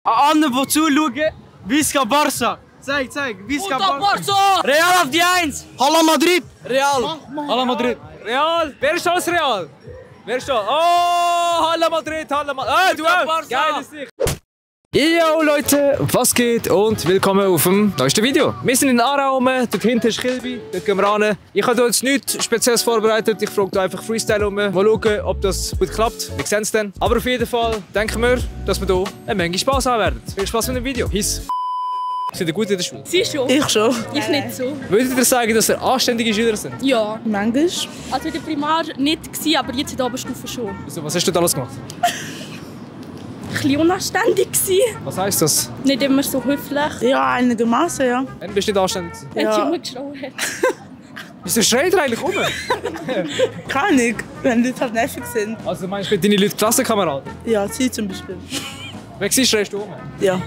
An anderen, die zuschauen, Visca Barça. Zeig, Visca Barça. Real auf die 1. Hala Madrid. Real. Hala Madrid. Real. Wer ist alles Real? Wer ist da? Oh, Hala Madrid, Hala Madrid. Ah, du auch. Geiles Sicht. Yo Leute, was geht und willkommen auf dem neuesten Video. Wir sind in Aarau rum, dort hinten ist Kilby, dort gehen wir ran. Ich habe jetzt nichts Spezielles vorbereitet, ich frage einfach Freestyle rum. Mal schauen, ob das gut klappt, wir sehen es dann. Aber auf jeden Fall denken wir, dass wir hier eine Menge Spaß haben werden. Viel Spaß mit dem Video. Peace. Sind ihr gut in der Schule? Sie schon. Ich schon. Ich nicht so. Würdet ihr sagen, dass ihr anständige Schüler sind? Ja. Manchmal. Also in der Primar nicht gewesen, aber jetzt in der Oberstufe schon. Also, was hast du da alles gemacht? Ein bisschen unanständig gewesen. Was heisst das? Nicht immer so höflich. Ja, einigermaßen, ja. Dann bist du nicht anständig gewesen. Wenn die Ja. Junge geschrien hat. Wieso schreit ihr eigentlich rum? Kann ich, wenn Leute halt nervig sind. Also meinst du mit deinen Leuten Klassenkameraden? Ja, sie zum Beispiel. Wenn sie schreist du rum? Ja.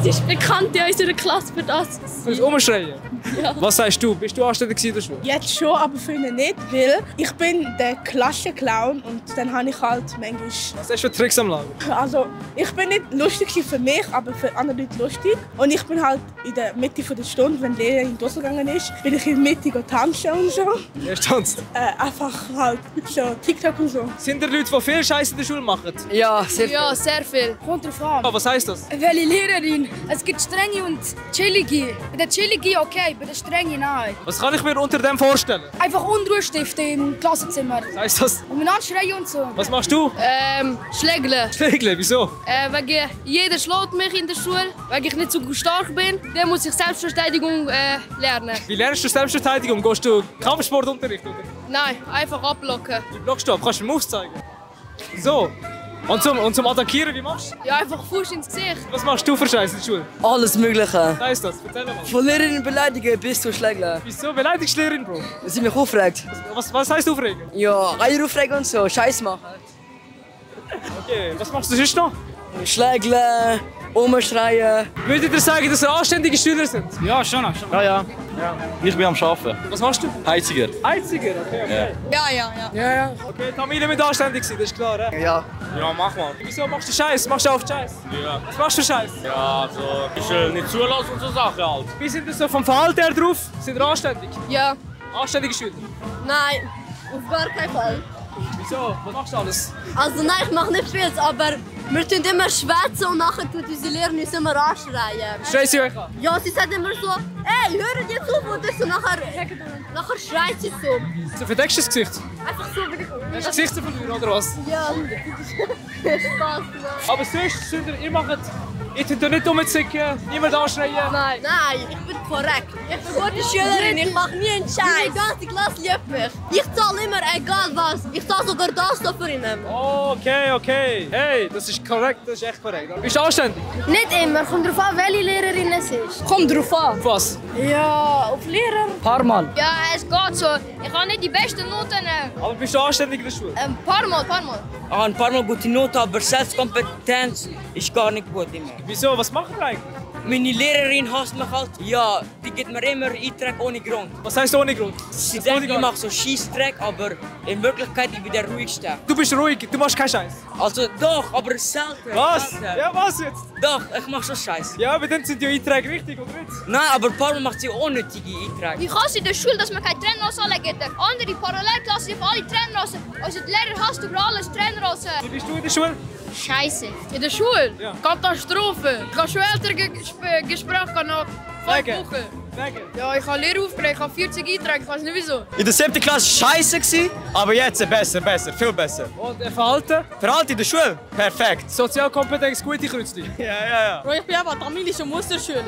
Sie ist bekannt in unserer Klasse für das. Du musst rumschreien? Ja. Was sagst du? Bist du anständig in der Schule? Jetzt schon, aber für ihn nicht, weil ich bin der Klassenclown und dann habe ich halt manchmal... Was hast du für Tricks am Lager? Also, ich bin nicht lustig für mich, aber für andere Leute lustig. Und ich bin halt in der Mitte der Stunde, wenn die Lehrerin in die Hose gegangen ist, bin ich in der Mitte tanzen und so. Wer tanzt? Einfach halt so TikTok und so. Sind da Leute, die viel Scheiße in der Schule machen? Ja, sehr viel. Ja, sehr viel. Kommt drauf an. Was heisst das? Welche Lehrerin? Es gibt strenge und chillige. Bei der chillige okay, bei der strenge nein. Was kann ich mir unter dem vorstellen? Einfach Unruhe stiften im Klassenzimmer. Was heisst das? Und miteinander schreien und so. Was machst du? Schlägle. Schlägle, wieso? Wegen jeder schlägt mich in der Schule, weil ich nicht so stark bin. Dann muss ich Selbstverteidigung lernen. Wie lernst du Selbstverteidigung? Gehst du Kampfsportunterricht? Oder? Nein, einfach abblocken. Wie blockst du ab? Kannst du mir Moves zeigen? So. Und zum Attackieren, wie machst du? Ja, einfach Fuß ins Gesicht. Was machst du für Scheiße in der Schule? Alles Mögliche. Was heisst das? Erzähl mal. Von Lehrerinnen beleidigen bis zu Schlägeln. Wieso beleidigst du die Lehrerin, Bro? Dass sie mich aufregt. Was heisst aufregen? Ja, Eier aufregen und so, Scheiß machen. Okay, was machst du sonst noch? Schlägeln, umschreien. Würdet ihr sagen, dass ihr anständige Schüler sind? Ja, schon. Ja. Ich bin am Arbeiten. Was machst du? Heiziger. Einziger? Okay. Ja. Okay, die Familie mit anständig sein, das ist klar, hè? Ja. Ja, mach mal. Wieso machst du Scheiß? Machst du oft Scheiß? Ja. Was machst du Scheiß? Ja, so. Ich nicht zulassen und so Sachen halt. Wie sind ihr so vom Verhalten her drauf? Sind ihr anständig? Ja. Anständige Schüler? Nein, auf gar keinen Fall. Wieso? Was machst du alles? Also nein, ich mache nicht viel, aber wir tun immer schwätzen und nachher tut unsere Lehrerin uns immer anschreien. Schreien sie euch an? Ja, sie sagt immer so, ey, hört jetzt auf und das und nachher schreit sie so. So verdeckst du das Gesicht? Einfach so wie Hast du das Gesicht zu verlieren oder was? Ja, Spaß, Mann. Aber sonst sind ihr macht... Ihr tut nicht rumzicken, niemand anschreien. Nein, ich bin korrekt. Ich bin eine gute Schülerin, ich mache nie einen Scheiß. Die ganze Klasse liebt mich. Ich zahle immer, egal was. Ich zahle sogar das hier für ihn. Okay. Hey, das ist korrekt, das ist echt korrekt. Bist du anständig? Nicht immer. Kommt drauf an, welche Lehrerin es ist. Kommt drauf an. Auf was? Ja, auf Lehrer. Paar Mal. Ja, es geht so. Ich habe nicht die besten Noten. Aber bist du anständig in der Schule? Paar Mal. Ich habe ein paar Mal gute Noten, aber Selbstkompetenz ist gar nicht gut immer. Wieso? Was macht ihr eigentlich? Meine Lehrerin hasst mich halt. Ja, die gibt mir immer Einträge ohne Grund. Was heisst ohne Grund? Sie Das denkt, ohne ich mache so Scheissdreck, aber in Wirklichkeit ich bin der ruhigste. Du bist ruhig, du machst keinen Scheiß. Also doch, aber selten. Was? Selten. Ja, was jetzt? Doch, ich mache schon Scheiß. Ja, aber dann sind die Einträge richtig, oder nicht? Nein, aber ein paar Mal macht sie unnötige Einträge. Ich hasse in der Schule, dass man keine Trennrasse anlegen darf. Andere Parallelklassen haben alle Trennrassen. Also die Lehrer hasst über alles Trennrassen. Wie bist du in der Schule? Scheiße. In der Schule? Ja. Katastrophe. Ich habe schon Elterngespräche nach 5 Wochen. Wegen? Ja, ich habe Lehrer aufgeregt, ich habe 40 Einträge, ich weiß nicht wieso. In der 7. Klasse war scheiße, aber jetzt besser, viel besser. Und Verhalten? Verhalten in der Schule? Perfekt. Sozialkompetenz, gute Kreuzli. Ja. Bro, ich bin einfach tamilischer Musterschüler.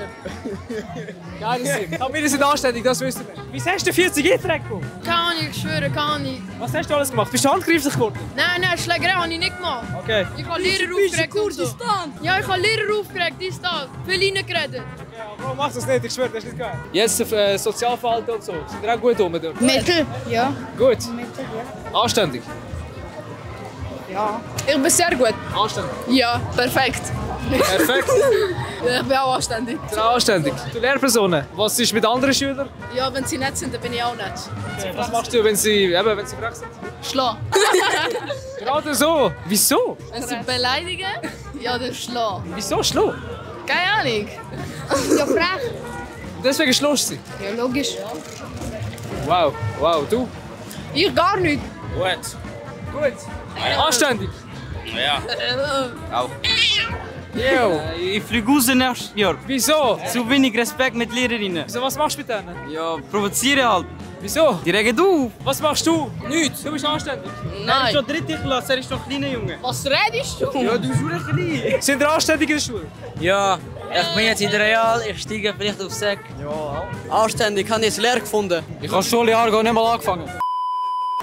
Geiles Ding. Familien sind anständig, das wissen wir. Wieso hast du 40 Einträge gemacht? Kann ich schwören, kann ich. Was hast du alles gemacht? Bist du handgreiflich geworden? Nein, Schlägerei habe ich nicht gemacht. Okay. Ich habe Lehrer aufgeregt und so. Ja, ich habe Lehrer aufgeregt, dies, das. Viel reingeredet. Ja, Bro, mach das nicht, ich schwöre, das ist nicht geil. Jetzt Sozialverhalten und so. Sind ihr auch gut rum dort? Mittel? Ja. Gut. Anständig. Ich bin sehr gut. Anständig. Ja, perfekt. Perfekt. Ich bin auch anständig. Du bist auch anständig. Du Lehrpersonen. Was ist mit anderen Schülern? Ja, wenn sie nett sind, dann bin ich auch nett. Was machst du, wenn sie frech sind? Schlagen. Gerade so. Wieso? Wenn sie beleidigen, ja, dann schlagen. Wieso schlau? Keine Ahnung. Ja, frech. Deswegen schlägst du sie? Ja, logisch. Wow, wow, du? Ich gar nicht. Gut. Anständig? Ja. Auch. Jo. Ich fliege raus nächstes Jahr. Wieso? Zu wenig Respekt mit Lehrerinnen. Wieso, was machst du mit denen? Ja, provoziere halt. Wieso? Die regen auf. Was machst du? Nichts. Du bist anständig. Er ist schon dritte Klasse, er ist noch kleiner Junge. Was redest du? Ja, du bist schon klein. Sind ihr anständig in der Schule? Ja, ich bin jetzt in der Real, ich steige vielleicht auf Sack. Ja, anständig, ich habe jetzt Lehr gefunden. Ich habe das Schuljahr gar nicht mal angefangen.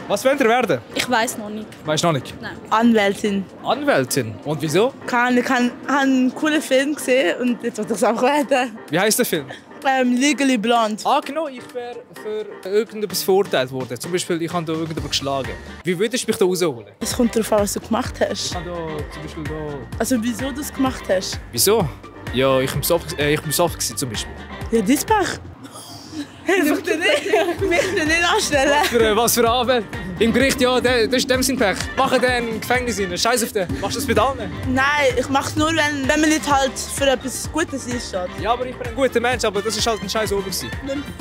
Was wollt ihr werden? Ich weiß noch nicht. Weißt du noch nicht? Nein. Anwältin. Anwältin? Und wieso? Ich habe einen coolen Film gesehen und jetzt wollte ich es auch werden. Wie heisst der Film? Legally Blonde. Angenommen, ich wäre für irgendetwas verurteilt worden. Zum Beispiel, ich habe da irgendjemanden geschlagen. Wie würdest du mich da rausholen? Es kommt darauf an, was du gemacht hast. Ich habe da zum Beispiel da... Also wieso du es gemacht hast? Wieso? Ja, ich bin besoffen gewesen, zum Beispiel. Ja, das Pech. Ich möchte nicht anstellen. Was für Anwälte? Im Gericht, ja, das ist in dem Sinn Pech. Machen den in Gefängnis rein, scheiß auf den. Machst du das mit allen? Nein, ich mache es nur, wenn man nicht halt für etwas Gutes einsteht. Ja, aber ich bin ein guter Mensch, aber das ist halt ein scheiß Ober. Nicht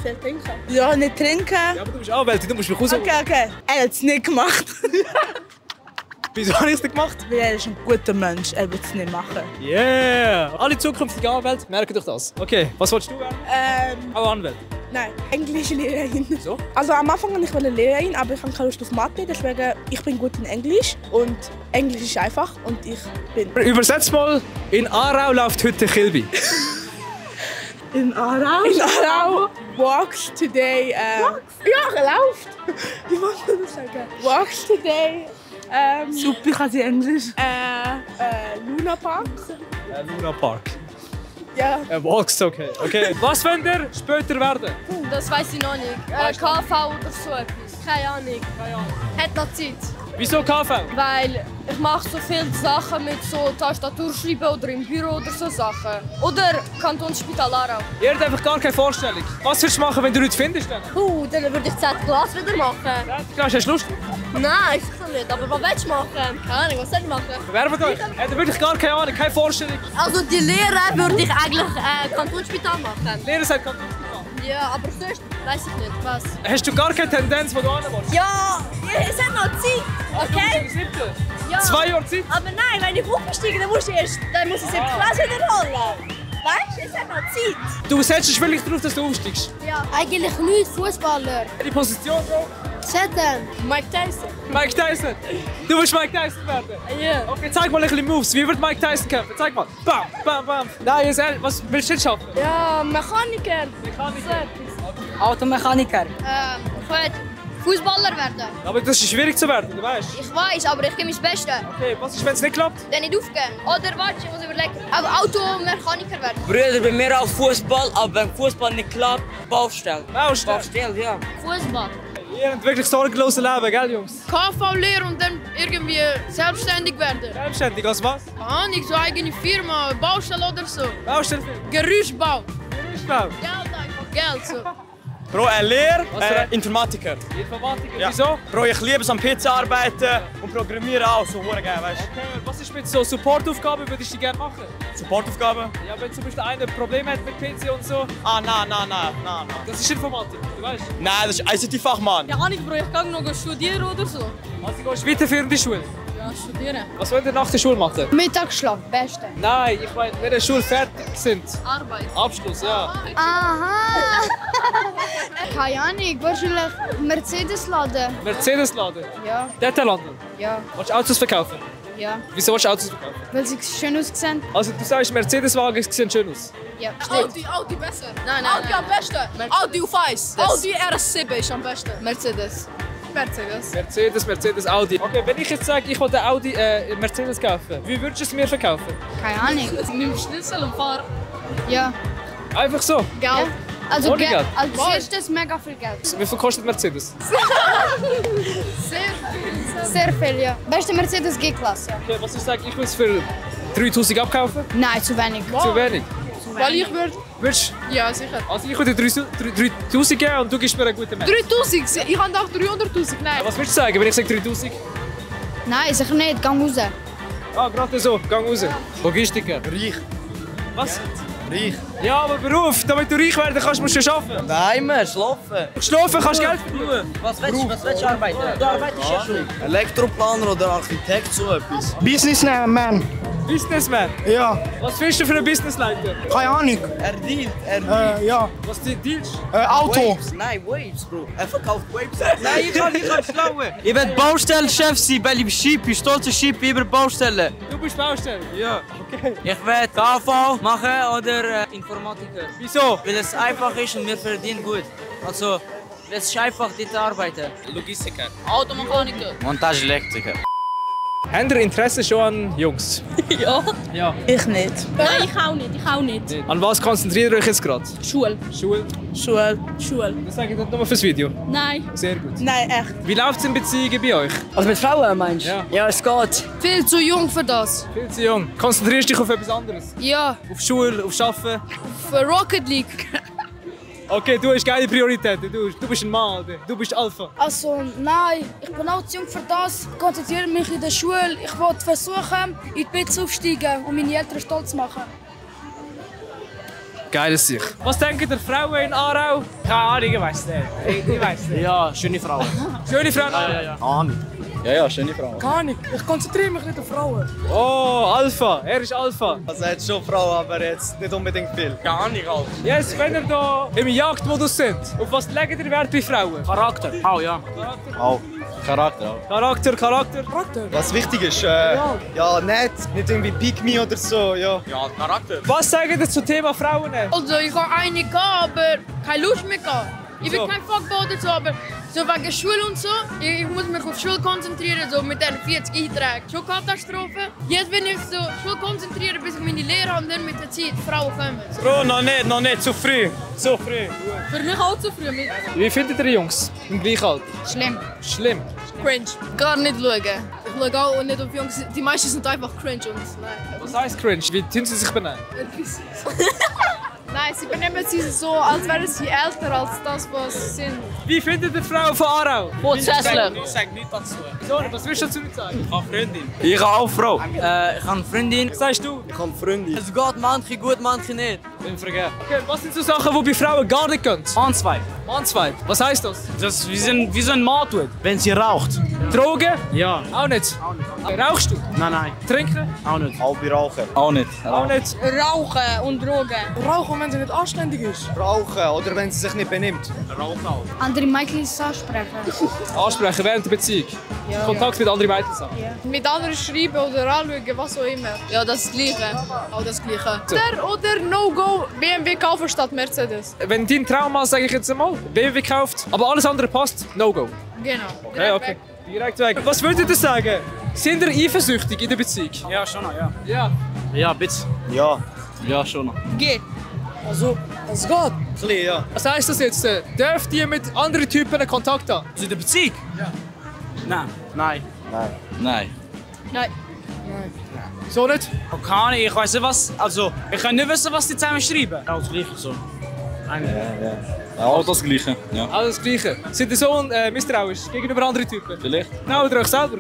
viel trinken. Ja, nicht trinken. Ja, aber du bist Anwältin, du musst mich rausholen. Okay. Er hat es nicht gemacht. Wieso habe ich es nicht gemacht? Weil er ist ein guter Mensch, er wird es nicht machen. Yeah! Alle zukünftigen Anwälte merken doch das. Okay, was wolltest du werden? Auch Anwalt? Nein, Englischlehrerin. So? Also am Anfang wollte ich Lehrerin, aber ich habe keine Lust auf Mathe, deswegen ich bin gut in Englisch und Englisch ist einfach und ich bin... Übersetzt mal, in Aarau läuft heute Kilby. In Aarau? In Aarau walks today... Ja, läuft. Wie muss man das sagen? Walks today... Super, ich kann sie Englisch. Luna Park. Luna Park. Ja. Walks, okay. Was wollt ihr später werden? Das weiß ich noch nicht. KV oder so etwas. Keine Ahnung. Hat noch Zeit. Wieso KV? Weil ich mache so viele Sachen mit so Tastaturschreiben oder im Büro oder so Sachen. Oder Kantonsspital Aarau. Ihr habt einfach gar keine Vorstellung. Was würdest du machen, wenn du nichts findest? Dann Dann würde ich 10. Klasse wieder machen. hast du Lust? Nein, ich kann nicht. Aber was willst du machen? Keine Ahnung, was soll ich machen? Bewerbt euch. Habt ihr wirklich gar keine Ahnung, keine Vorstellung? Also die Lehre würde ich eigentlich Kantonsspital machen. Lehrer sagt Kantonsspital. Ja, aber sonst weiß ich nicht, was. Hast du gar keine Tendenz, wo du hin willst? Ja, es hat noch Zeit, okay? Ja. 2 Jahre Zeit? Aber nein, wenn ich aufsteige, dann muss ich 7. Klasse wiederholen. Weißt du, es hat noch Zeit. Du setzt dich wirklich darauf, dass du aufsteigst. Ja. Eigentlich nicht Fußballer. Die Position, Bro? Setten. Mike Tyson. Mike Tyson? Du willst Mike Tyson werden? Ja. Okay, zeig mal ein bisschen Moves. Wie wird Mike Tyson kämpfen? Zeig mal. Bam, bam, bam. Nein, jetzt ehrlich, was willst du jetzt schaffen? Ja, Mechaniker. Automechaniker. Ich will Fußballer werden. Aber das ist schwierig zu werden, du weißt. Ich weiß, aber ich gebe mein Bestes. Okay, was ist, wenn es nicht klappt? Dann nicht aufgeben. Oder warte, ich muss überlegen. Aber Automechaniker werden. Brüder, bei mir auch Fußball, aber wenn Fußball nicht klappt, Baustelle. Baustelle? Ja. Fußball. Ihr habt wirklich sorgenloses Leben, gell, Jungs? KV-Lehre und dann irgendwie selbstständig werden. Selbstständig, als was? Nicht so eigene Firma, Baustelle oder so. Baustelle? Gerüstbau. Gerüstbau? Geld einfach, Geld so. Bro, Lehre, Informatiker. Informatiker, Ja. wieso? Bro, ich liebe es am PC arbeiten und programmieren auch, so geil, weißt du. Okay, was ist mit so Supportaufgaben, würdest du die gerne machen? Supportaufgaben? Ja, wenn zum Beispiel einer ein Problem hat mit PC und so. Nein. Das ist Informatik, du weißt? Nein, das ist ICT-Fachmann. Ja, nicht, Bro, ich kann noch studieren oder so. Also gehst du weiterführende Schule? Ja, studieren. Was wollt ihr nach der Schule machen? Mittagsschlaf, Beste. Nein, ich meine, wenn ihr Schule fertig sind. Arbeit. Abschluss, ja. Aha. Keine Ahnung, wahrscheinlich Mercedes-Laden. Mercedes-Laden? Ja. Dort landen? Ja. Willst du Autos verkaufen? Ja. Wieso willst du Autos verkaufen? Weil sie schön aussehen. Also du sagst, Mercedes-Wagen sehen schön aus. Ja. Audi besser. Nein. Audi am besten. Audi auf 1. Audi RS7 ist am besten. Mercedes. Mercedes, Audi. Okay, wenn ich jetzt sage, ich will den Audi Mercedes kaufen, wie würdest du es mir verkaufen? Keine Ahnung. Nimm Schlüssel und fahr. Ja. Einfach so? Geld. Also Ohne Geld? als erstes mega viel Geld. Wie viel kostet Mercedes? Sehr viel, ja. Beste Mercedes G-Klasse. Okay, was ich sage, ich will es für 3000 abkaufen? Nein, zu wenig. Zu wenig? Weil ich würde... Würdest Ja, sicher. Also ich würde 3000 geben und du gibst mir einen guten Match. 3000? Ich habe auch 300'000, nein. Was würdest du sagen, wenn ich sage 3000? Nein, sicher nicht. Gang raus. Ah, gerade so, gang raus. Logistiker. Reich. Was? Reich. Ja, aber Beruf, damit du reich werden kannst, musst du schon arbeiten. Nein, man, schlafen. Schlafen kannst du Geld verdienen. Was willst du arbeiten? Du arbeitest ja schon. Elektroplaner oder Architekt, so etwas. Businessman. Businessman. Ja, Was bist du für ein Businessleiter? keine Ahnung. Er dealt. Ja, Was dealst? Auto. Waves. Nein, Waves, Bro. Er verkauft Waves. Nein, ich kann schlauen. Ich will Baustellenchef sein, weil ich Schieb, ich stolzer Schieb über Baustellen. Du bist Baustelle? Ja. Okay. Ich will KV machen oder Informatiker. Wieso? Weil es einfach ist und wir verdienen gut. Also, es ist einfach dort arbeiten. Logistiker. Automechaniker. Montageelektriker. Habt ihr Interesse schon an Jungs? Ja. Ja. Ich nicht. Nein, ich auch nicht. Ich auch nicht. An was konzentriert ihr euch jetzt gerade? Schule. Schule? Schule. Das sage ich nicht nur fürs Video. Nein. Sehr gut. Nein, echt. Wie läuft es in Beziehungen bei euch? Also mit Frauen meinst du? Ja. Ja, es geht. Viel zu jung für das. Viel zu jung. Konzentrierst du dich auf etwas anderes? Ja, Auf Schule, auf Arbeiten? für Rocket League. Okay, du hast geile Prioritäten. Du bist ein Mann, oder? Du bist Alpha. Also, nein, ich bin auch zu jung für das. Ich konzentriere mich in der Schule. Ich wollte versuchen, in die Pizza aufsteigen und meine Eltern stolz machen. Geiles Sich. Was denken der Frauen in Aarau? Keine Ahnung, ich weiß nicht. Ich weiß nicht. Ja, schöne Frauen. Schöne Frauen? Ahnung. Ja, schöne Frauen. Gar nicht. Ich konzentriere mich nicht auf Frauen. Oh, Alpha. Er ist Alpha. Also er hat schon Frauen, aber jetzt nicht unbedingt viel. Gar nicht, Alter. Yes, wenn ihr hier im Jagdmodus sind, auf was legt ihr Wert bei Frauen? Charakter. Oh ja. Auch. Charakter auch. Charakter. Was wichtig ist, ja, nicht irgendwie Pick Me oder so, ja. Ja, Charakter. Was sagt ihr zum Thema Frauen? Also, ich habe eine gehabt, aber keine Lust mehr gehabt. Ich will So. kein Fuckboy oder so, aber so wegen Schule und so, ich muss mich auf Schule konzentrieren, so mit den 40 Einträgen. Schon Katastrophe. Jetzt bin ich so Schule konzentrieren, bis ich meine Lehre habe und dann mit der Zeit Frauen kommen. Bro, noch nicht, zu früh. Zu früh. Für mich auch zu früh. Mit Wie findet ihr Jungs im gleichen Alter? Schlimm. Schlimm. cringe. Gar nicht schauen. Ich schaue auch nicht auf Jungs. Die meisten sind einfach cringe und nein. Was heißt cringe? Wie tun sie sich benennen? Nein, sie benehmen sich so, als wären sie älter als das, was sie sind. Wie findet ihr Frau von Aarau? Potzessler. Ich sag nichts dazu. So, was willst du dazu sagen? Ich habe Freundin. Ich habe auch Frau. Ich habe eine Freundin. Was sagst du? Ich habe Freundin. Es geht manche gut, manche nicht. Bin vergeben. Okay, was sind so Sachen, die bei Frauen gar nicht gehen? Mannsweib. Mannsweib. Was heißt das? Das ist wie so ein Mann tut. Wenn sie raucht? Drogen? Ja. Auch nicht. Rauchst du? Nein. Trinken? Auch nicht. Halbe rauchen. Auch nicht. Auch nicht. Rauchen und Drogen. Rauchen, wenn sie nicht anständig ist. Rauchen oder wenn sie sich nicht benimmt. Rauchen auch. Andere Mädchen ansprechen. Ansprechen während der Beziehung. Kontakt mit anderen Mädchen haben. Mit anderen schreiben oder anschauen, was auch immer. Ja, das Gleiche. Auch das Gleiche. Oder No-Go BMW kaufen statt Mercedes. Wenn dein Trauma, sage ich jetzt einmal, BMW kauft, aber alles andere passt, No-Go. Genau. Okay. Direkt weg. Was würdet ihr sagen? Sind ihr eifersüchtig in der Beziehung? Ja, schon noch, ja. Ja. Ja, bitte. Ja. Ja, schon noch. Geht. Also, es geht. Ein bisschen, ja. Was heisst das jetzt? Dürft ihr mit anderen Typen Kontakt haben? Also in der Beziehung? Ja. Nein. Nein. Nein. Nein. So nicht? Okay, Ahnung, ich weiss nicht was. Also, ich kann nicht wissen, was die zusammen schreiben. Auch das Gleiche so. Auch das Gleiche. Ja. Alles das Gleiche. Seid ihr so misstrauisch gegenüber anderen Typen? Vielleicht. Nein, oder euch selber?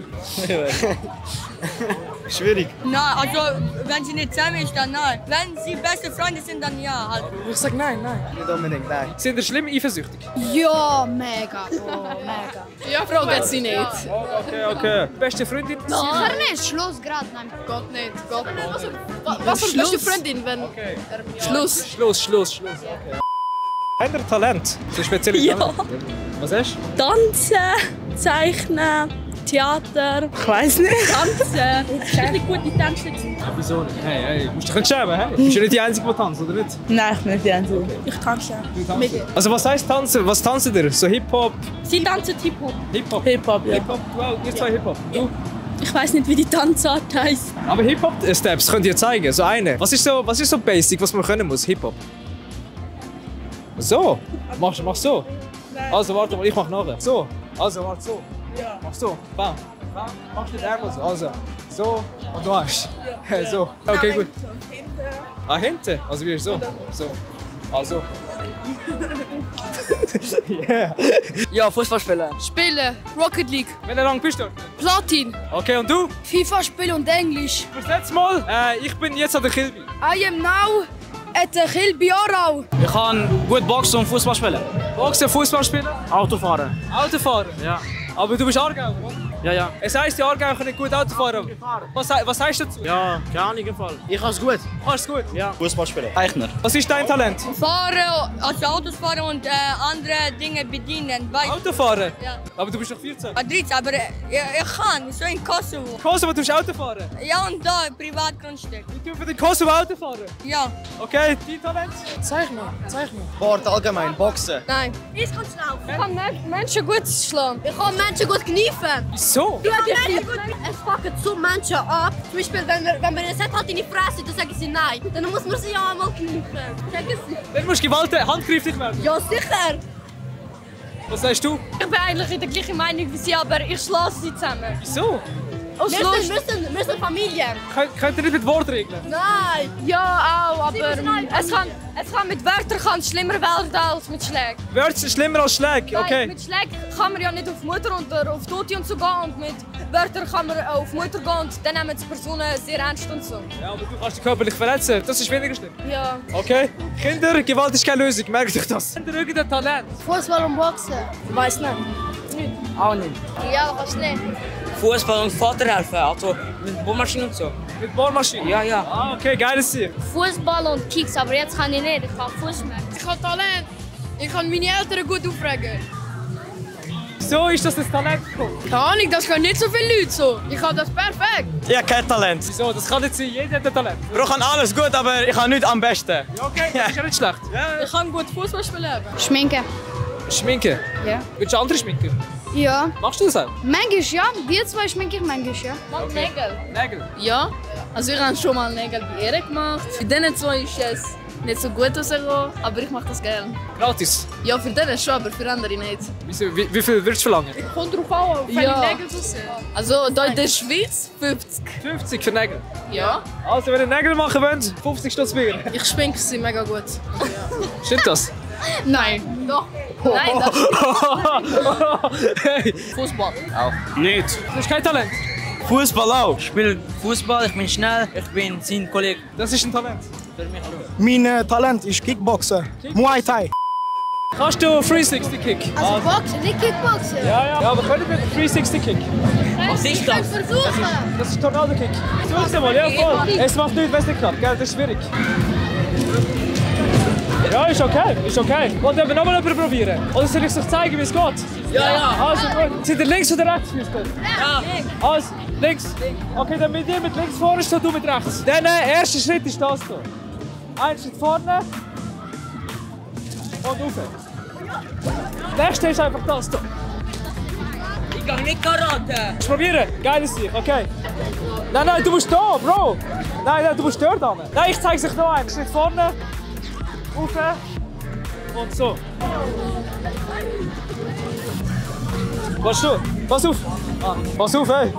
Schwierig. Nein, also wenn sie nicht zusammen ist, dann nein. Wenn sie beste Freunde sind, dann ja. Halt. Ich sag nein. Nicht unbedingt, nein. Sind ihr schlimm eifersüchtig? Ja, mega. Oh, mega. Ja, fragen sie nicht. Okay. Beste Freundin? Sicher nicht. Schluss gerade. Nein. Gott nicht. Gott nicht. Was für beste Freundin, wenn... Schluss. Schluss. Okay. Habt ihr Talent? So spezielle Talent? Was hast du? Tanzen, Zeichnen, Theater. Ich weiß nicht. Tanzen. Ich bin eine gute Tänzerin. Wieso nicht? Hey, musst du dich nicht schämen, hey? Bist du nicht die Einzige, die tanzt, oder nicht? Nein, ich bin nicht die Einzige. Ich tanze. Also was heisst tanzen? Was tanzt ihr? So Hip-Hop? Sie tanzen Hip-Hop. Hip-Hop? Hip-Hop, ja. Hip-Hop? Wow, ihr zwei Hip-Hop. Du? Ich weiß nicht, wie die Tanzart heisst. Aber Hip-Hop-Steps könnt ihr zeigen, so eine. Was ist so basic, was man können muss? Hip-Hop? So? Mach so? Also warte mal, ich mach nachher. So? Also warte so? Ja. Mach so. Bam. Mach den Ärmel so. Also. So und du hast. Ja. So. Okay, gut. Ah, hinten? Also wie so? So. Also. Yeah. Ja, Fußball spielen. Spielen, Rocket League, Wie lange bist du? Platin, Okay, und du? FIFA spielen und Englisch. Fürs mal. Ich bin jetzt an der Kilby. I am now at the Kilby Aarau. Ich kann gut boxen und Fußball spielen. Boxen, Fußball spielen? Autofahren. Autofahren? Ja. Aber du bist Aargauer, oder? Ja, ja. Es heisst, die Aargauer können gut Auto fahren. Was sagst du dazu? Ja, keine Ahnung im Fall. Ich kann es gut. Kannst du gut? Ja. Fußball spielen. Eichner. Was ist dein Talent? Fahren, also Autos fahren und andere Dinge bedienen. Autofahren? Ja. Aber du bist doch 14. 13, aber ich kann, so in Kosovo. Kosovo, du bist Autofahren? Ja, und da, Privatgrundstück. Du für den Kosovo Auto fahren? Ja. Okay, dein Talent? Zeig mal, zeig mal. Sport allgemein, Boxen. Nein. Ich kann schnaufen. Ich kann Menschen gut schlagen. Ich kann Menschen gut kniefen. Wieso? Es fucken so Menschen ab. Zum Beispiel, wenn man es hat, halt in die Fresse, dann sagen sie nein. Dann muss man sie ja einmal kniefen. Sagen sie. Dann musst du handgreiflich werden. Ja, sicher. Was sagst du? Ich bin eigentlich in der gleichen Meinung wie sie, aber ich schlage sie zusammen. Wieso? Aus Wir Lust. sind Familie. Könnt ihr nicht mit Wort regeln? Nein. Ja, auch, aber es kann mit Wörtern schlimmer werden als mit Schlägen. Wörter sind schlimmer als Schläge, Nein, okay. mit Schlägen kann man ja nicht auf Mutter und auf Toti und so gehen und mit Wörtern kann man auf Mutter gehen und dann nehmen die Personen sehr ernst und so. Ja, aber du kannst dich körperlich verletzen, das ist weniger schlimm. Ja. Okay? Kinder, Gewalt ist keine Lösung, merkt euch das. Habt ihr irgendein Talent? Fußball und Boxen. Weiß nicht. Auch nicht. Ja, kannst du nicht. Fußball und Vater helfen, also mit Bohrmaschinen und so. Mit Bohrmaschinen? Ja, ja. Ah, okay, geiles Ziel. Fußball und Kicks, aber jetzt kann ich nicht. Ich kann Fußball. Ich habe Talent. Ich kann meine Eltern gut aufregen. So ist das Talent gekommen. Keine Ahnung, das können nicht so viele Leute so. Ich habe das perfekt. Ich habe kein Talent. Wieso? Das kann nicht sein, jeder hat ein Talent. Bro, ich kann alles gut, aber ich kann nicht am besten. Ja, okay, das ist ja nicht schlecht. Ich kann gut Fußball spielen. Schminken. Schminken? Ja. Willst du andere schminken? Ja. Machst du das auch? Manchmal ja. Die zwei schminke ich manchmal ja. Mach Nägel. Nägel? Ja. Also ich habe schon mal Nägel bei ihr gemacht. Für denen zwei ist es nicht so gut rausgekommen, aber ich mache das gerne. Gratis? Ja, für denen schon, aber für andere nicht. Wieso? Wie viel würdest du verlangen? Kommt drauf an, auf welche Nägel so sind. Also hier in der Schweiz 50. 50 für Nägel? Ja. Also wenn ihr Nägel machen wollt, 50 Stutz Bier. Ich schminke sie mega gut. Stimmt das? Nein. Doch. Nein, das Hey. Fußball. Auch. Nicht. Du hast kein Talent? Fußball auch. Ich spiele Fußball, ich bin schnell, ich bin sein Kollege. Das ist ein Talent. Für mich auch. Mein Talent ist Kickboxen, Muay Thai. Kannst du 360 Kick? Also Boxen, nicht Kickboxen. Ja, aber können wir 360 Kick? Was ist das? Versuchen. Das ist Tornado Kick. Versuch's mal, ja voll. Es macht nichts, wenn es nicht klappt, gell? Das ist schwierig. Ja, ist okay, ist okay. Wollt ihr aber noch mal probieren? Oder soll ich euch zeigen, wie es geht? Ja. Also gut. Seid ihr links oder rechts, Füße? Ja. Also, links. Okay, dann mit dir mit links vorne stehst du mit rechts. Dann erster Schritt ist das hier. Ein Schritt vorne. Und rauf. Nächste ist einfach das hier. Ich kann nicht Karate. Probieren, geiles Sieg, okay. Nein, du musst da, Bro. Nein, du musst dort an. Nein, ich zeige euch noch einen. Schritt vorne. Rauf. Und so. Was du? Pass auf! Pass auf, ey!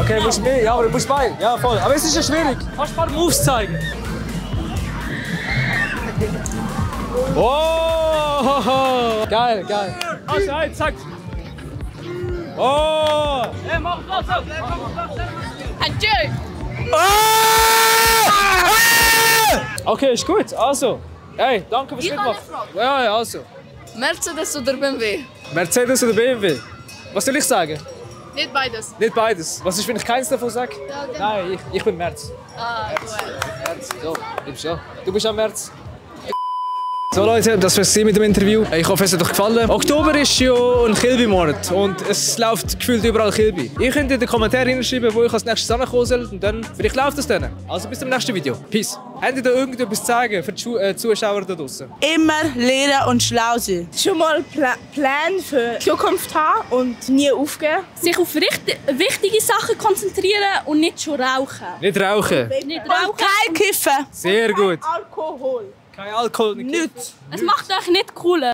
Okay, du musst mehr, ja, aber du musst bei. Ja, voll. Aber es ist ja schwierig. Kannst du ein paar Moves zeigen? Oh! Geil, geil. Also, hey, zack! Oh! Hey, mach Platz auf! Adieu! Okay, ist gut. Also, hey, danke fürs Mitmachen. Ja, also. Mercedes oder BMW? Mercedes oder BMW? Was soll ich sagen? Nicht beides. Nicht beides. Was ist, wenn ich keins davon sage? Ja, genau. Nein, ich bin Merz. Ah, gut. Merz. So, du bist am Merz. So Leute, das war's mit dem Interview. Ich hoffe, es hat euch gefallen. Oktober ist ja ein Kilby-Monat und es läuft gefühlt überall Kilby. Ihr könnt in den Kommentaren hinschreiben, wo ich als nächstes ankommen soll und dann vielleicht läuft es dann. Also bis zum nächsten Video. Peace. Habt ihr da irgendetwas zu sagen für die Zuschauer da draußen? Immer lernen und schlau sein. Schon mal Pläne für die Zukunft haben und nie aufgeben. Sich auf wichtige Sachen konzentrieren und nicht schon rauchen. Nicht rauchen. Nicht rauchen. Und kein Kiffen. Sehr gut. Alkohol. Kein Alkohol. Nichts. Es macht euch nicht cooler.